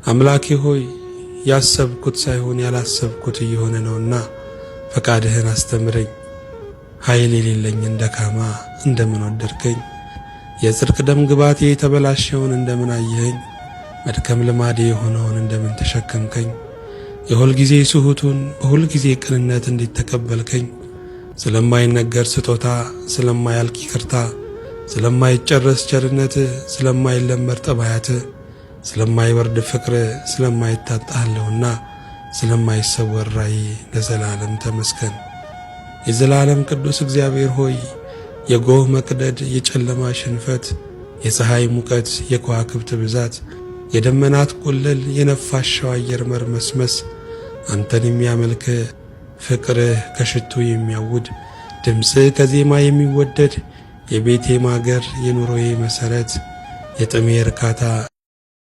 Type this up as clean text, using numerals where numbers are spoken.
አምላኬ ሆይ፣ ያሰብኩት ሳይሆን ያላሰብኩት እየሆነ ነውና ፈቃድህን አስተምረኝ። ኃይል የሌለኝን ደካማ እንደምን ወደድከኝ? የጽድቅ ደም ግባቴ የተበላሸውን እንደምን አየኸኝ? መድከም ልማዴ የሆነውን እንደምን ተሸከምከኝ? የሁል ጊዜ ስሁቱን በሁል ጊዜ ቅንነት እንዴት ተቀበልከኝ? ስለማይነገር ስጦታ፣ ስለማያልቅ ይቅርታ፣ ስለማይጨረስ ቸርነት፣ ስለማይለመድ ጠባያት፣ ስለማይበርድ ፍቅር፣ ስለማይታጣ ህልውና፣ ስለማይሰወር ራእይ ለዘላለም ተመስገን። የዘላለም ቅዱስ እግዚአብሔር ሆይ፣ የጎህ መቅደድ፣ የጨለማ ሽንፈት፣ የፀሐይ ሙቀት፣ የከዋክብት ብዛት፣ የደመናት ቁልል፣ የነፋሻው አየር መርመስመስ አንተን የሚያመልክ፣ ፍቅርህ ከሽቱ የሚያውድ፣ ድምፅህ ከዜማ የሚወደድ፣ የቤቴ ማገር፣ የኑሮዬ መሠረት፣ የጥሜ እርካታ።